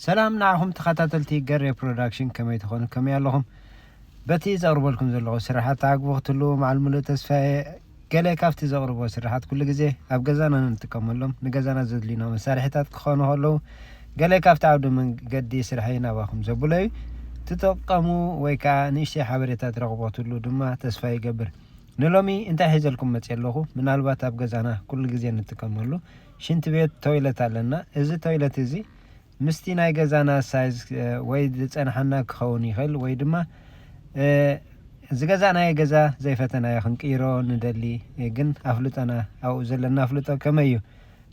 ሰላም ንዓኹም ተኸታተልቲ ገሬ ፕሮዳክሽን፣ ከመይ ትኾኑ? ከመይ ኣለኹም? በቲ ዘቕርበልኩም ዘለኹ ስራሓት ተዓግቡ ክትህልዉ መዓል ሙሉእ ተስፋ እየ። ገለ ካብቲ ዘቕርቦ ስራሓት ኩሉ ግዜ ኣብ ገዛና ንጥቀመሎም፣ ንገዛና ዘድልዩና መሳርሒታት ክኾኑ ከለዉ፣ ገለ ካብቲ ዓውዲ መንገዲ ስራሐይ ናባኹም ዘብሎ እዩ። ትጥቀሙ ወይ ከዓ ንእሽተይ ሓበሬታ ትረኽቡ ክትህልዉ ድማ ተስፋ ይገብር። ንሎሚ እንታይ ሒዘልኩም መፅእ ኣለኹ? ምናልባት ኣብ ገዛና ኩሉ ግዜ ንጥቀመሉ ሽንቲ ቤት፣ ቶይለት ኣለና። እዚ ቶይለት እዚ ምስቲ ናይ ገዛና ሳይዝ ወይ ዝጸንሓና ክኸውን ይኽእል፣ ወይ ድማ ዝገዛእናዮ ገዛ ዘይፈተናዮ ክንቅይሮ ንደሊ፣ ግን ኣፍልጦና ኣብኡ ዘለና ኣፍልጦ ከመይ እዩ?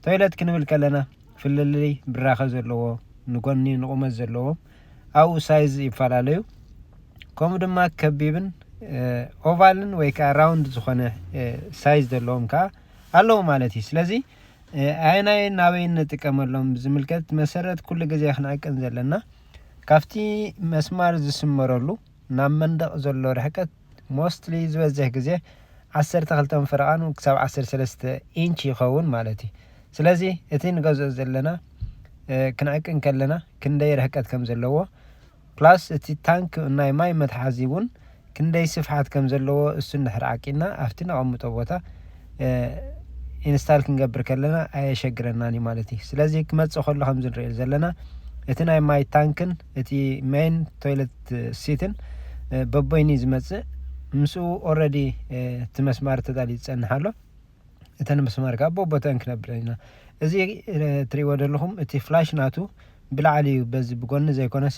ቶይለት ክንብል ከለና ፍልልይ ብራኸ ዘለዎ፣ ንጎኒ ንቑመት ዘለዎ፣ ኣብኡ ሳይዝ ይፈላለዩ። ከምኡ ድማ ከቢብን ኦቫልን ወይ ከዓ ራውንድ ዝኾነ ሳይዝ ዘለዎም ከዓ ኣለዉ ማለት እዩ። ስለዚ ኣየናይ ናበይ ንጥቀመሎም ብዝምልከት መሰረት ኩሉ ግዜ ክንዕቅን ዘለና፣ ካብቲ መስማር ዝስመረሉ ናብ መንደቕ ዘሎ ርሕቀት ሞስትሊ ዝበዝሕ ግዜ ዓሰርተ ክልተ ፈረቓን ክሳብ ዓሰርተ ሰለስተ ኢንች ይኸውን ማለት እዩ። ስለዚ እቲ ንገዝኦ ዘለና ክንዕቅን ከለና ክንደይ ርሕቀት ከም ዘለዎ፣ ፕላስ እቲ ታንክ ናይ ማይ መትሓዚ እውን ክንደይ ስፍሓት ከም ዘለዎ እሱ እንድሕር ዓቂና ኣብቲ ነቐምጦ ቦታ ኢንስታል ክንገብር ከለና ኣየሸግረናን እዩ ማለት እዩ። ስለዚ ክመፅእ ከሎ ከምዚ ንሪኦ ዘለና እቲ ናይ ማይ ታንክን እቲ ሜን ቶይለት ሲትን በቦይኒ ዝመፅእ ምስኡ ኦረዲ እቲ መስማር ተዳልዩ ዝፀንሕ ኣሎ። እተን መስመር ካብ ቦቦተን ክነብር ኢና። እዚ ትሪእዎ ዘለኹም እቲ ፍላሽ ናቱ ብላዕሊ እዩ፣ በዚ ብጎኒ ዘይኮነሲ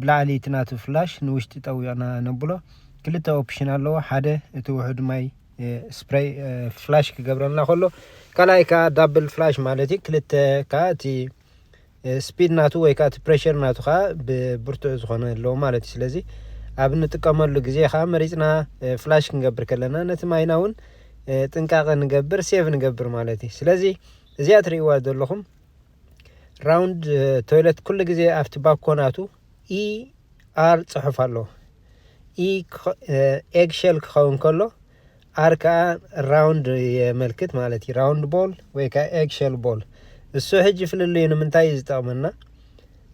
ብላዕሊ እቲ ናቱ ፍላሽ ንውሽጢ ጠዊቕና ነብሎ። ክልተ ኦፕሽን ኣለዎ። ሓደ እቲ ውሑድ ማይ ስፕሬይ ፍላሽ ክገብረልና ከሎ፣ ካልኣይ ከዓ ዳብል ፍላሽ ማለት እዩ። ክልተ ከዓ እቲ ስፒድ ናቱ ወይ ከዓ እቲ ፕሬሽር ናቱ ከዓ ብብርቱዕ ዝኾነ ኣለዎ ማለት እዩ። ስለዚ ኣብ እንጥቀመሉ ግዜ ከዓ መሪፅና ፍላሽ ክንገብር ከለና ነቲ ማይና እውን ጥንቃቐ ንገብር፣ ሴቭ ንገብር ማለት እዩ። ስለዚ እዚኣ ትርእይዋ ዘለኹም ራውንድ ቶይለት ኩሉ ግዜ ኣብቲ ባኮ ናቱ ኢ ኣር ፅሑፍ ኣለዎ። ኢ ኤግሸል ክኸውን ከሎ ኣር ከዓ ራውንድ የመልክት ማለት እዩ። ራውንድ ቦል ወይ ከዓ ኤግሸል ቦል። እሱ ሕጂ ፍልልዩ ንምንታይ እዩ ዝጠቕመና?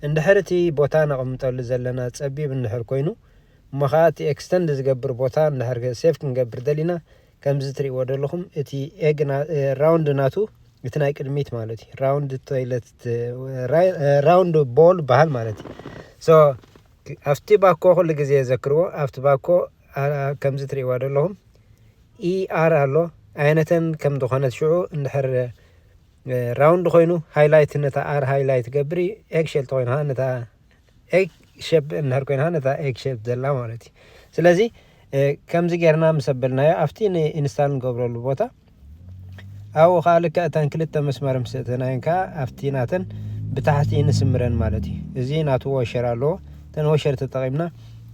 እንድሕር እቲ ቦታ ነቐምጠሉ ዘለና ፀቢብ እንድሕር ኮይኑ፣ እሞ ከዓ እቲ ኤክስተንድ ዝገብር ቦታ እንድሕር ሴፍ ክንገብር ደሊና፣ ከምዚ ትሪእዎ ዘለኹም እቲ ኤግ ራውንድ ናቱ፣ እቲ ናይ ቅድሚት ማለት እዩ። ራውንድ ቶይለት ራውንድ ቦል በሃል ማለት እዩ። ሶ ኣብቲ ባኮ ኩሉ ግዜ ዘክርዎ፣ ኣብቲ ባኮ ከምዚ ትሪእዋ ዘለኹም ኢኣር ኣሎ። ኣይነተን ከም ዝኾነት ሽዑ እንድሕር ራውንድ ኮይኑ ሃይላይት፣ ነታ ኣር ሃይላይት ገብር እዩ። ኤግሸል ተኮይንካ ነታ ኤግ ሸፕ እንድሕር ኮይንካ ነታ ኤግ ሸፕ ዘላ ማለት እዩ። ስለዚ ከምዚ ጌርና ምስ ኣበልናዮ ኣብቲ ንኢንስታል ንገብረሉ ቦታ ኣብኡ ከዓ ልክዕ እተን ክልተ መስመር ምስ እተናየን ከዓ ኣብቲ ናተን ብታሕቲ ንስምረን ማለት እዩ። እዚ ናቱ ወሸር ኣለዎ። እተን ወሸር ተጠቒምና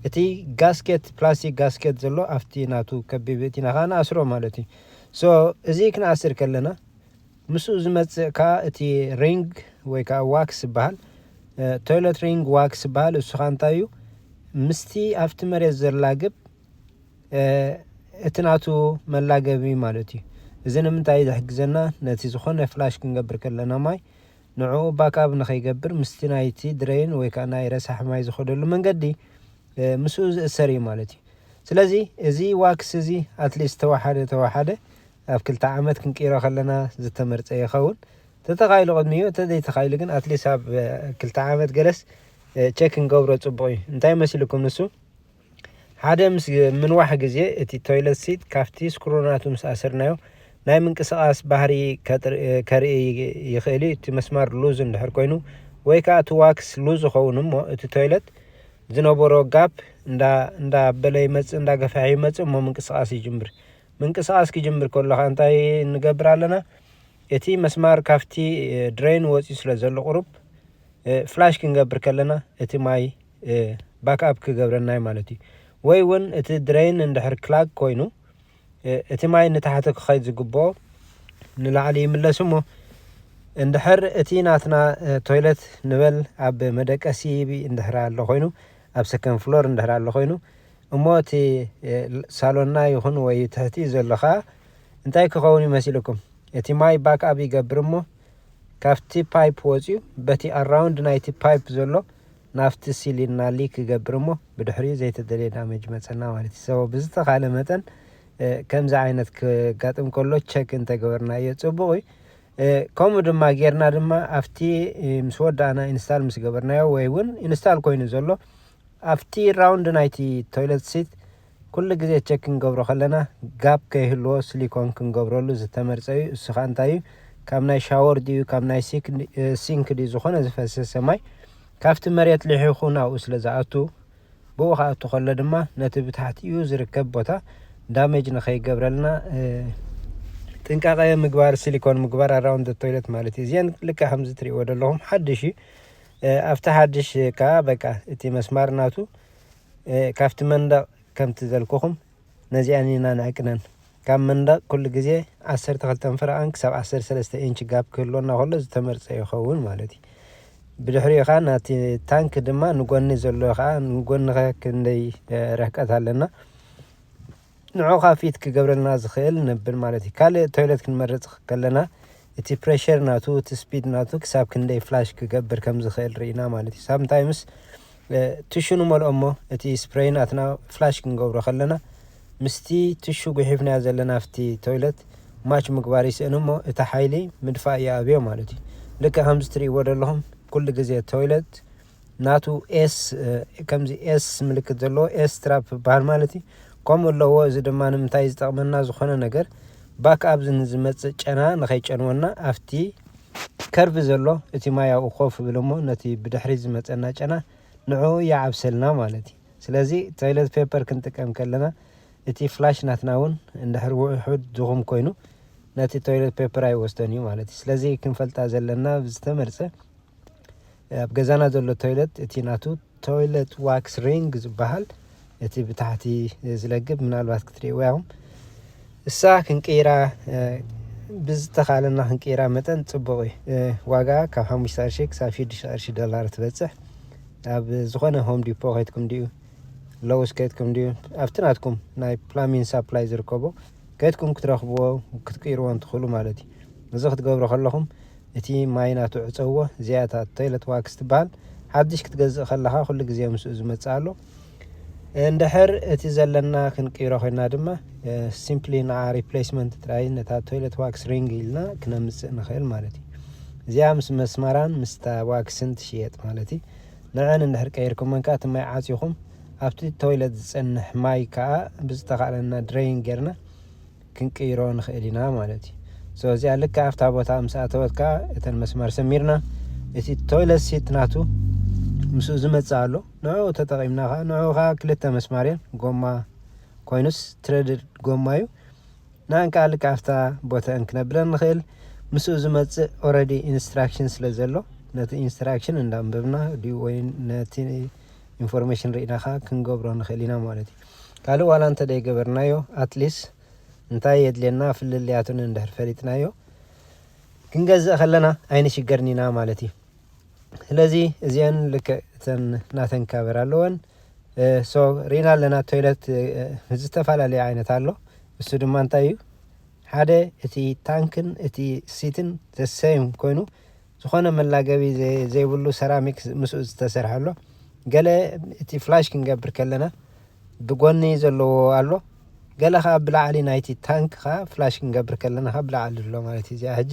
እቲ ጋስኬት፣ ፕላስቲክ ጋስኬት ዘሎ ኣብቲ ናቱ ከቢብ እቲና ከዓ ንኣስሮ ማለት እዩ። ሶ እዚ ክንኣስር ከለና ምስኡ ዝመፅእ ከዓ እቲ ሪንግ ወይ ከዓ ዋክስ ዝበሃል፣ ቶይለት ሪንግ ዋክስ ዝበሃል፣ እሱ ከዓ እንታይ እዩ? ምስቲ ኣብቲ መሬት ዘላግብ እቲ ናቱ መላገቢ ማለት እዩ። እዚ ንምንታይ ዝሕግዘና? ነቲ ዝኾነ ፍላሽ ክንገብር ከለና ማይ ንዕኡ ባክኣፕ ንኸይገብር ምስቲ ናይቲ ድሬን ወይ ከዓ ናይ ረሳሕ ማይ ዝኸደሉ መንገዲ ምስኡ ዝእሰር እዩ ማለት እዩ። ስለዚ እዚ ዋክስ እዚ ኣትሊስት ተዋሓደ ተዋሓደ ኣብ ክልተ ዓመት ክንቅይሮ ከለና ዝተመርፀ ይኸውን። ተተኻይሉ ቅድሚኡ፣ ተዘይተኻይሉ ግን ኣትሊስት ኣብ ክልተ ዓመት ገለስ ቸክ ክንገብሮ ፅቡቕ እዩ። እንታይ መሲልኩም ንሱ? ሓደ ምስ ምንዋሕ ግዜ እቲ ቶይለት ሲት ካብቲ ስክሩ ናቱ ምስ ኣሰርናዮ ናይ ምንቅስቓስ ባህሪ ከርኢ ይኽእል እዩ። እቲ መስመር ሉዝ እንድሕር ኮይኑ ወይ ከዓ እቲ ዋክስ ሉዝ ይኸውን እሞ እቲ ቶይለት ዝነበሮ ጋፕ እንዳበለ ይመፅእ፣ እንዳገፍሐ ይመፅእ እሞ ምንቅስቓስ ይጅምር። ምንቅስቓስ ክጅምር ከሎ ከዓ እንታይ ንገብር ኣለና? እቲ መስማር ካብቲ ድሬን ወፂኡ ስለ ዘሎ ቁሩብ ፍላሽ ክንገብር ከለና እቲ ማይ ባክኣፕ ክገብረና እዩ ማለት እዩ። ወይ እውን እቲ ድሬን እንድሕር ክላግ ኮይኑ እቲ ማይ ንታሕቲ ክኸይድ ዝግብኦ ንላዕሊ ይምለስ እሞ፣ እንድሕር እቲ ናትና ቶይለት ንበል ኣብ መደቀሲ እንድሕር ኣሎ ኮይኑ፣ ኣብ ሰከንድ ፍሎር እንድሕር ኣሎ ኮይኑ፣ እሞ እቲ ሳሎንና ይኹን ወይ ትሕቲ ዘሎ ኸዓ እንታይ ክኸውን ይመስልኩም? እቲ ማይ ባክኣፕ ይገብር እሞ ካብቲ ፓይፕ ወፂኡ በቲ ኣራውንድ ናይቲ ፓይፕ ዘሎ ናብቲ ሲሊንና ሊክ ይገብር እሞ ብድሕሪኡ ዘይተደለየ ዳሜጅ መፀና ማለት እዩ። So ብዝተኻለ መጠን ከምዚ ዓይነት ክጋጥም ከሎ ቸክ እንተገበርናዮ ፅቡቕ እዩ። ከምኡ ድማ ጌርና ድማ ኣብቲ ምስ ወዳእና ኢንስታል ምስ ገበርናዮ ወይ እውን ኢንስታል ኮይኑ ዘሎ ኣብቲ ራውንድ ናይቲ ቶይለት ሲት ኩሉ ግዜ ቸክ ክንገብሮ ከለና ጋፕ ከይህልዎ ስሊኮን ክንገብረሉ ዝተመርፀ እዩ። እሱ ከዓ እንታይ እዩ? ካብ ናይ ሻወር ድዩ ካብ ናይ ሲንክ ድዩ ዝኾነ ዝፈሰሰ ማይ ካብቲ መሬት ልሒኹ ናብኡ ስለ ዝኣቱ ብኡ ክኣቱ ከሎ ድማ ነቲ ብታሕቲኡ ዝርከብ ቦታ ዳሜጅ ንኸይገብረልና ጥንቃቐ ምግባር፣ ሲሊኮን ምግባር ኣራውንድ ቶይለት ማለት እዩ። እዚአን ልክዕ ከምዚ ትሪእዎ ዘለኹም ሓድሽ እዩ። ኣብቲ ሓድሽ ከዓ በቃ እቲ መስማር ናቱ ካብቲ መንደቕ ከምቲ ዘልኩኹም ነዚኣን ኢና ንዕቅነን። ካብ መንደቕ ኩሉ ግዜ ዓሰርተ ክልተ ፍረቓን ክሳብ ዓሰርተ ሰለስተ ኢንች ጋፕ ክህልወና ከሎ ዝተመርፀ ይኸውን ማለት እዩ። ብድሕሪኡ ከዓ ናቲ ታንክ ድማ ንጎኒ ዘሎ ከዓ ንጎኒ ከ ክንደይ ርሕቀት ኣለና ንዑ ከዓ ፊት ክገብረልና ዝኽእል ነብል ማለት እዩ። ካልእ ቶይለት ክንመርፅ ከለና እቲ ፕሬሸር ናቱ እቲ ስፒድ ናቱ ክሳብ ክንደይ ፍላሽ ክገብር ከም ዝኽእል ርኢና ማለት እዩ። ሳምታይምስ ትሹ ንመልኦ እሞ እቲ ስፕሬይ ናትና ፍላሽ ክንገብሮ ከለና ምስቲ ትሹ ጉሒፍናዮ ዘለና ኣብቲ ቶይለት ማች ምግባር ይስእን እሞ እቲ ሓይሊ ምድፋእ ይኣብዮ ማለት እዩ። ልክዕ ከምዚ ትርእይዎ ዘለኹም ኩሉ ግዜ ቶይለት ናቱ ኤስ ከምዚ ኤስ ምልክት ዘለዎ ኤስ ትራፕ ይበሃል ማለት እዩ። ከምኡ ኣለዎ። እዚ ድማ ንምንታይ ዝጠቕመና ዝኾነ ነገር ባክ ኣፕ ንዝመፅእ ጨና ንኸይጨንወና ኣብቲ ከርቭ ዘሎ እቲ ማይ ኣብኡ ኮፍ ይብል እሞ ነቲ ብድሕሪት ዝመፀና ጨና ንዕኡ ይዓብሰልና ማለት እዩ። ስለዚ ቶይለት ፔፐር ክንጥቀም ከለና እቲ ፍላሽ ናትና እውን እንድሕር ውሑድ ድኹም ኮይኑ ነቲ ቶይለት ፔፐር ኣይወስዶን እዩ ማለት እዩ። ስለዚ ክንፈልጣ ዘለና ዝተመርፀ ኣብ ገዛና ዘሎ ቶይለት እቲ ናቱ ቶይለት ዋክስ ሪንግ ዝበሃል እቲ ብታሕቲ ዝለግብ ምናልባት ክትርእይዎ ኢኹም። እሳ ክንቅይራ ብዝተኻለና ክንቅይራ መጠን ፅቡቕ እዩ። ዋጋ ካብ ሓሙሽተ ቅርሺ ክሳብ ሽዱሽተ ቅርሺ ዶላር ትበፅሕ። ኣብ ዝኾነ ሆም ዲፖ ከይትኩም ድዩ ሎውስ ከይትኩም ድዩ ኣብቲ ናትኩም ናይ ፕላሚን ሳፕላይ ዝርከቦ ከይትኩም ክትረኽብዎ ክትቅይርዎ እንትኽእሉ ማለት እዩ። እዚ ክትገብሩ ከለኹም እቲ ማይ ናቱ ዕፀዎ። እዚኣታ ቶይለት ዋክስ ትበሃል። ሓድሽ ክትገዝእ ከለኻ ኩሉ ግዜ ምስኡ ዝመፅእ ኣሎ። እንድሕር እቲ ዘለና ክንቅይሮ ኮይና ድማ ሲምፕሊ ንዓ ሪፕሌስመንት ጥራይ ነታ ቶይለት ዋክስ ሪንግ ኢልና ክነምፅእ ንኽእል ማለት እዩ። እዚኣ ምስ መስማራን ምስታ ዋክስን ትሽየጥ ማለት እዩ። ንዐን እንድሕር ቀይርኩመን ከዓ እቲ ማይ ዓፂኹም ኣብቲ ቶይለት ዝፀንሕ ማይ ከዓ ብዝተኻለና ድሬይን ጌርና ክንቅይሮ ንኽእል ኢና ማለት እዩ። So እዚኣ ልክዕ ኣብታ ቦታ ምስ ኣተወት ከዓ እተን መስመር ሰሚርና እቲ ቶይለት ሲት ናቱ ምስኡ ዝመፅእ ኣሎ ንዕኡ ተጠቒምና ከዓ ንዕኡ ከዓ ክልተ መስማር እየን ጎማ ኮይኑስ ትረድድ ጎማ እዩ። ንኣን ከዓ ልክዕ ኣብታ ቦተአን ክነብለን ንኽእል። ምስኡ ዝመፅእ ኦረዲ ኢንስትራክሽን ስለ ዘሎ ነቲ ኢንስትራክሽን እንዳንበብና ድዩ ወይ ነቲ ኢንፎርሜሽን ርኢና ከዓ ክንገብሮ ንኽእል ኢና ማለት እዩ። ካልእ ዋላ እንተ ደይገበርናዮ ኣትሊስ እንታይ የድልየና ፍልልያቱን እንድሕር ፈሊጥናዮ ክንገዝእ ከለና ኣይንሽገርን ኢና ማለት እዩ። ስለዚ እዚአን ልክዕ እተን ናተን ካቨር ኣለወን። ሶ ርኢና ኣለና ቶይለት ዝተፈላለየ ዓይነት ኣሎ። እሱ ድማ እንታይ እዩ? ሓደ እቲ ታንክን እቲ ሲትን ዘሰይም ኮይኑ ዝኾነ መላገቢ ዘይብሉ ሰራሚክ ምስኡ ዝተሰርሐ ኣሎ። ገለ እቲ ፍላሽ ክንገብር ከለና ብጎኒ ዘለዎ ኣሎ። ገለ ከዓ ብላዕሊ ናይቲ ታንክ ከዓ ፍላሽ ክንገብር ከለና ከዓ ብላዕሊ ኣሎ ማለት እዩ። እዚኣ ሕጂ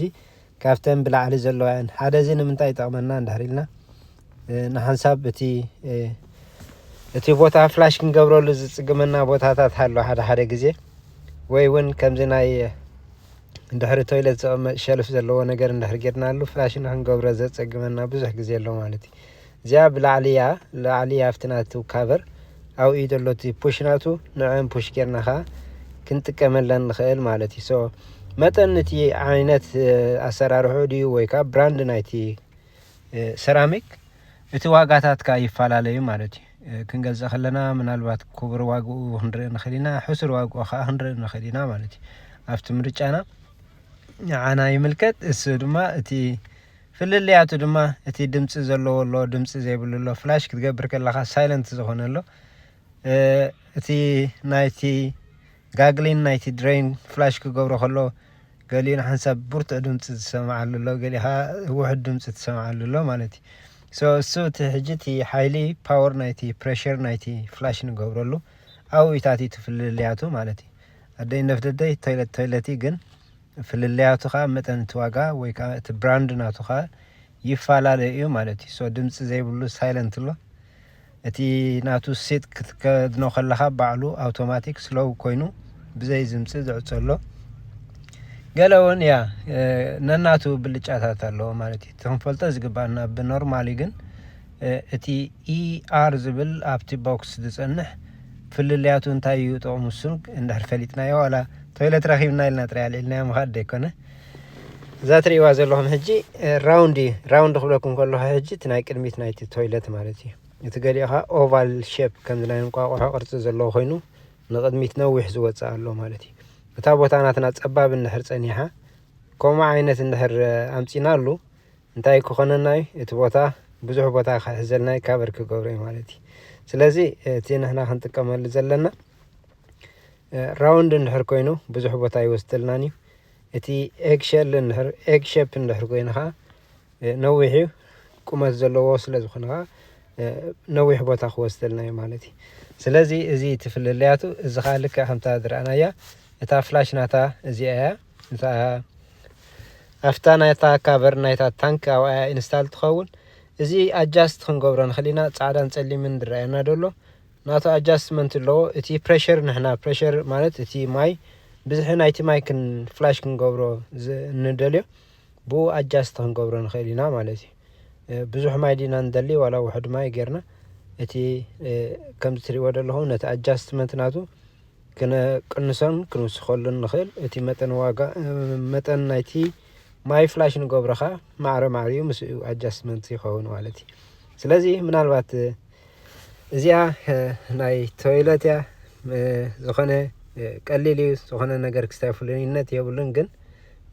ካብተን ብላዕሊ ዘለዋ እየን። ሓደ እዚ ንምንታይ ይጠቕመና እንድሕር ኢልና ንሓንሳብ እቲ እቲ ቦታ ፍላሽ ክንገብረሉ ዝፅግመና ቦታታት ኣሎ ሓደ ሓደ ግዜ ወይ እውን ከምዚ ናይ ድሕሪ ቶይለት ዝቕመጥ ሸልፍ ዘለዎ ነገር እንድሕር ጌርናሉ ፍላሽ ንክንገብሮ ዘፀግመና ብዙሕ ግዜ ኣሎ ማለት እዩ። እዚኣ ብላዕሊ እያ ላዕሊ እያ ኣብቲ ናቱ ካቨር ኣብኡ ዘሎ እቲ ፑሽ ናቱ ንዕን ፑሽ ጌርና ከዓ ክንጥቀመለን ንኽእል ማለት እዩ። So መጠን እቲ ዓይነት ኣሰራርሑ ድዩ ወይ ከዓ ብራንድ ናይቲ ሰራሚክ እቲ ዋጋታት ከዓ ይፈላለዩ ማለት እዩ። ክንገዝእ ከለና ምናልባት ክቡር ዋግኡ ክንርኢ ንኽእል ኢና፣ ሕሱር ዋግኡ ከዓ ክንርኢ ንኽእል ኢና ማለት እዩ። ኣብቲ ምርጫና ንዓና ይምልከት። እሱ ድማ እቲ ፍልልያቱ ድማ እቲ ድምፂ ዘለዎ ኣሎ፣ ድምፂ ዘይብሉ ኣሎ። ፍላሽ ክትገብር ከለካ ሳይለንት ዝኾነ ኣሎ። እቲ ናይቲ ጋግሊን ናይቲ ድሬን ፍላሽ ክገብሮ ከሎ ገሊኡ ንሓንሳብ ብርቱዕ ድምፂ ዝሰማዓሉ ኣሎ፣ ገሊኡ ከዓ ውሑድ ድምፂ ትሰማዓሉ ኣሎ ማለት እዩ። So እሱ እቲ ሕጂ እቲ ሓይሊ ፓወር ናይቲ ፕሬሸር ናይቲ ፍላሽ ንገብረሉ ኣብኡ እዩ ታቲቱ ፍልልያቱ ማለት እዩ። ኣደይ ነፍደደይ ቶይለት ቶይለት እዩ፣ ግን ፍልልያቱ ከዓ መጠን እቲ ዋጋ ወይ ከዓ እቲ ብራንድ ናቱ ከዓ ይፈላለ እዩ ማለት እዩ። So ድምፂ ዘይብሉ ሳይለንት ኣሎ። እቲ ናቱ ሴት ክትከድኖ ከለኻ ባዕሉ ኣውቶማቲክ ስሎው ኮይኑ ብዘይ ዝምፂ ዝዕፀሎ። ገለ እውን ያ ነናቱ ብልጫታት ኣለዎ ማለት እዩ። እቲ ክንፈልጦ ዝግባና ብኖርማሊ ግን እቲ ኢኣር ዝብል ኣብቲ ቦክስ ዝፀንሕ ፍልልያቱ እንታይ እዩ ጥቕሙ እሱን እንድሕር ፈሊጥናዮ ዋላ ቶይለት ረኺብና ኢልና ጥራይ ኣልዒልናዮ ምኻድ ዘይኮነ። እዛ ትርእይዋ ዘለኹም ሕጂ ራውንድ እዩ። ራውንድ ክብለኩም ከለኹ ሕጂ እቲ ናይ ቅድሚት ናይቲ ቶይለት ማለት እዩ። እቲ ገሊኡ ከዓ ኦቫል ሼፕ ከምዚ ናይ እንቋቑሖ ቅርፂ ዘለዎ ኮይኑ ንቕድሚት ነዊሕ ዝወፅእ ኣሎ ማለት እዩ። እታ ቦታ ናትና ፀባብ እንድሕር ፀኒሓ ከምኡ ዓይነት እንድሕር ኣምፂናሉ እንታይ ክኾነና እዩ? እቲ ቦታ ብዙሕ ቦታ ክሕዘልና እዩ፣ ካቨር ክገብሮ እዩ ማለት እዩ። ስለዚ እቲ ንሕና ክንጥቀመሉ ዘለና ራውንድ እንድሕር ኮይኑ ብዙሕ ቦታ ይወስደልናን እዩ። እቲ ኤግሸል እንድሕር ኤግሸፕ እንድሕር ኮይኑ ከዓ ነዊሕ እዩ፣ ቁመት ዘለዎ ስለ ዝኾነ ከዓ ነዊሕ ቦታ ክወስደልና እዩ ማለት እዩ። ስለዚ እዚ ትፍልለያቱ እዚ ከዓ ልክዕ ከምታ ዝረኣናያ እታ ፍላሽ ናታ እዚኣ እያ። እታ ኣብታ ናይታ ካቨር ናይታ ታንክ ኣብኣ ኢንስታል ትኸውን። እዚ ኣጃስት ክንገብሮ ንኽእል ኢና። ፃዕዳን ፀሊምን ዝረኣየና ደሎ ናቱ ኣጃስትመንት ኣለዎ። እቲ ፕሬሸር ንሕና ፕሬሸር ማለት እቲ ማይ ብዝሒ ናይቲ ማይ ክን ፍላሽ ክንገብሮ ዝ- እንደልዮ ብኡ ኣጃስት ክንገብሮ ንኽእል ኢና ማለት እዩ። እ፣ ብዙሕ ማይ ዲና ንደሊ ዋላ ውሑድ ማይ ጌርና እቲ እ፣ ከምዚ ትሪእዎ ዘለኹም ነቲ ኣጃስትመንት ናቱ ክንቅንሶን ክንውስኸሉን ንኽእል። እቲ መጠን ዋጋ እ፣ መጠን ናይቲ ማይ ፍላሽ ንገብሮ ኸዓ ማዕረ ማዕሪኡ ምስኡ ኣጃስትመንት ይኸውን ማለት እዩ። ስለዚ ምናልባት እ፣ እዚኣ እ፣ ናይ ቶይለት እያ እ፣ ዝኾነ እ፣ ቀሊል እዩ፣ ዝኾነ ነገር ክስታይ ፍሉይነት የብሉን። ግን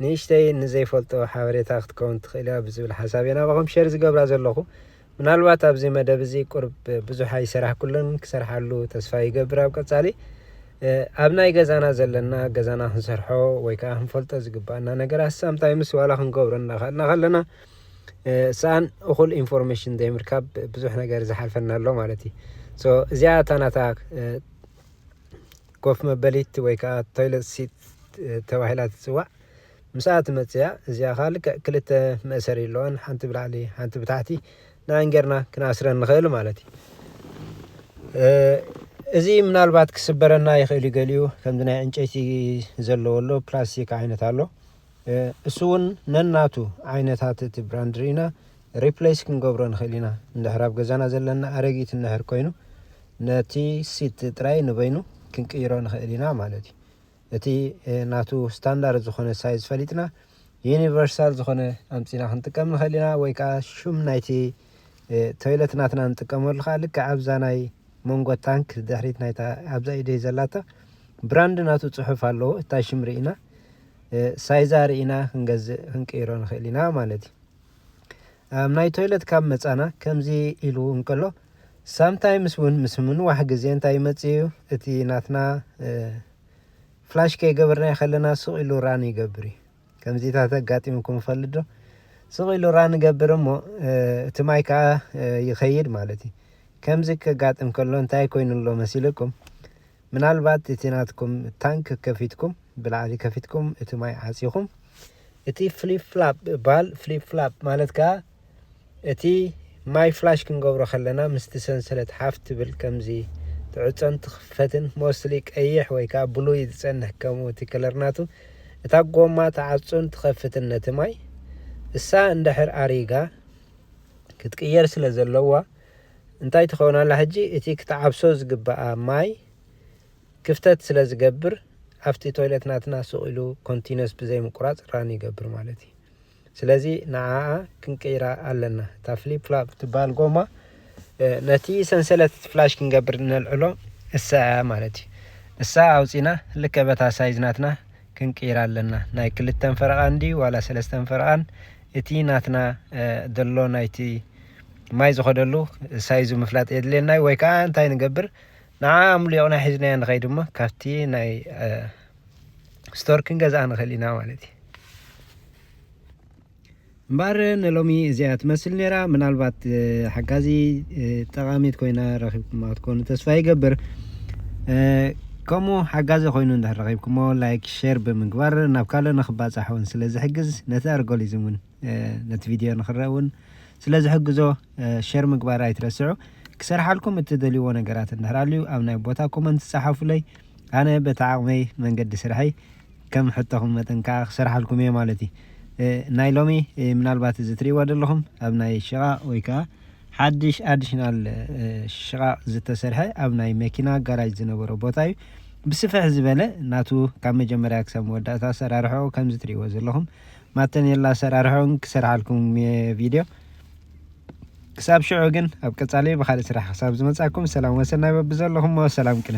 ንእሽተይ ንዘይፈልጦ ሓበሬታ ክትከውን ትኽእል እያ ብዝብል ሓሳብ እየ ናባኹም ሸር ዝገብራ ዘለኹ። ምናልባት ኣብዚ መደብ እዚ ቁርብ ብዙሕ ኣይሰራሕኩሉን፣ ክሰርሓሉ ተስፋ ይገብር ኣብ ቀጻሊ። እ፣ ኣብ ናይ ገዛና ዘለና ገዛና ክንሰርሖ ወይ ከዓ ክንፈልጦ ዝግባኣና ነገራት ሳምታይምስ ዋላ ክንገብሮ እናኸልና ከለና እ፣ ሰኣን እኹል ኢንፎርሜሽን ዘይምርካብ ብዙሕ ነገር ዝሓልፈና ኣሎ ማለት እዩ። So እዚኣ እታ ናታ እ፣ ኮፍ መበሊት ወይ ከዓ ቶይለት ሲት እ፣ ተባሂላ ትፅዋዕ። ምስኣ ትመፅያ እዚኣ ከዓ ልክዕ ክልተ መእሰሪ ኣለዋን፣ ሓንቲ ብላዕሊ ሓንቲ ብታሕቲ። ንኣን ጌርና ክንኣስረን ንኽእል ማለት እዩ። እ፣ እዚ ምናልባት ክስበረና ይኽእል እዩ። ገሊኡ ከምዚ ናይ ዕንጨይቲ ዘለዎ ኣሎ፣ ፕላስቲክ ዓይነት ኣሎ። እ፣ እሱ እውን ነናቱ ዓይነታት እቲ ብራንድ ርኢና ሪፕሌስ ክንገብሮ ንኽእል ኢና። እንድሕር ኣብ ገዛና ዘለና ኣረጊት እንድሕር ኮይኑ ነቲ ሲት ጥራይ ንበይኑ ክንቅይሮ ንኽእል ኢና ማለት እዩ። እቲ እ፣ ናቱ ስታንዳርድ ዝኾነ ሳይዝ ፈሊጥና ዩኒቨርሳል ዝኾነ ኣምፂና ክንጥቀም ንኽእል ኢና፣ ወይ ከዓ ሹም ናይቲ እ፣ ቶይለት ናትና ንጥቀመሉ ከዓ ልክዕ ኣብዛ ናይ መንጎ ታንክ ድሕሪት ናይታ ኣብዛ ኢደይ ዘላታ ብራንድ ናቱ ፅሑፍ ኣለዎ። እታ ሽም ርኢና እ፣ ሳይዛ ርኢና ክንገዝእ ክንቅይሮ ንኽእል ኢና ማለት እዩ። ኣብ ናይ ቶይለት ካብ መፃና ከምዚ ኢሉ እንከሎ ሳምታይምስ እውን ምስ ምንዋሕ ግዜ እንታይ ይመፅእ እዩ? እቲ ናትና እ፣ ፍላሽ ከይገበርናዮ ከለና ስቕ ኢሉ ራን ይገብር እዩ። ከምዚታት ኣጋጢምኩም ይፈልጥ ዶ? ስቕ ኢሉ ራን ይገብር እሞ እ፣ እቲ ማይ ከዓ እ፣ ይኸይድ ማለት እዩ። ከምዚ ከጋጥም ከሎ እንታይ ኮይኑ ኣሎ መሲልኩም? ምናልባት እቲ ናትኩም ታንክ ከፊትኩም ብላዕሊ ከፊትኩም እቲ ማይ ዓፂኹም እቲ ፍሊፕ ፍላፕ ባል ፍሊፕ ፍላፕ ማለት ከዓ እቲ ማይ ፍላሽ ክንገብሮ ከለና ምስቲ ሰንሰለት ሓፍ ትብል ከምዚ ትዕፀን ትኽፈትን ሞስሊ ቀይሕ ወይ ከዓ ብሉይ ዝፀንሕ ከምኡ እቲ ከለር ናቱ እታ ጎማ ትዓፁን ትኸፍትን ነቲ ማይ እሳ እንድሕር ኣሪጋ ክትቅየር ስለ ዘለዋ እንታይ ትኸውን ኣላ ሕጂ እቲ ክትዓብሶ ዝግበኣ ማይ ክፍተት ስለ ዝገብር ኣብቲ ቶይለት ናትና ስቕ ኢሉ ኮንቲነስ ብዘይ ምቁራፅ ራን ይገብር ማለት እዩ። ስለዚ ንዓኣ ክንቅይራ ኣለና። እታ ፍሊፕ ፍላፕ ትበሃል ጎማ እ፣ ነቲ ሰንሰለት ፍላሽ ክንገብር ነልዕሎ እሳ እያ ማለት እዩ። እሳ ኣውፂና ልክዕ በታ ሳይዝ ናትና ክንቅይራ ኣለና። ናይ ክልተን ፈረቓን ድዩ ዋላ ሰለስተን ፈረቓን እቲ ናትና እ፣ ዘሎ ናይቲ ማይ ዝኸደሉ ሳይዙ ምፍላጥ የድልየና እዩ። ወይ ከዓ እንታይ ንገብር ንዓ ኣምሊቕና ሒዝናዮ ንኸይድ እሞ ካብቲ ናይ እ፣ ስቶር ክንገዝኣ ንኽእል ኢና ማለት እዩ። እምበኣር ንሎሚ እዚኣ ትመስል ነይራ። ምናልባት ሓጋዚ ጠቓሚት ኮይና ረኺብኩማ ክትኮኑ ተስፋ ይገብር። ከምኡ ሓጋዚ ኮይኑ እንድሕር ረኺብኩሞ፣ ላይክ ሼር ብምግባር ናብ ካልእ ንክባፃሕ እውን ስለ ዝሕግዝ፣ ነቲ ኣርጎሊዝም እውን ነቲ ቪድዮ ንክረእ እውን ስለ ዝሕግዞ፣ ሼር ምግባር ኣይትረስዑ። ክሰርሓልኩም እትደልይዎ ነገራት እንድሕር ኣልዩ ኣብ ናይ ቦታ ኮመንት ጸሓፉለይ። ኣነ በቲ ዓቕመይ መንገዲ ስርሐይ ከም ሕቶኹም መጠን ከዓ ክሰርሓልኩም እየ ማለት እዩ። ናይ ሎሚ ምናልባት እዚ ትርእይዎ ዘለኹም ኣብ ናይ ሽቓቕ ወይ ከዓ ሓድሽ ኣዲሽናል ሽቓቕ ዝተሰርሐ ኣብ ናይ መኪና ጋራጅ ዝነበሮ ቦታ እዩ። ብስፍሕ ዝበለ ናቱ ካብ መጀመርያ ክሳብ መወዳእታ ኣሰራርሖ ከምዚ ትርእይዎ ዘለኹም ማተን የላ ኣሰራርሖን ክሰርሓልኩም እየ ቪድዮ። ክሳብ ሽዑ ግን ኣብ ቀጻሊ ብኻልእ ስራሕ ክሳብ ዝመጻኩም ሰላም ወሰናይ በብዘለኹሞ ሰላም ቅነ።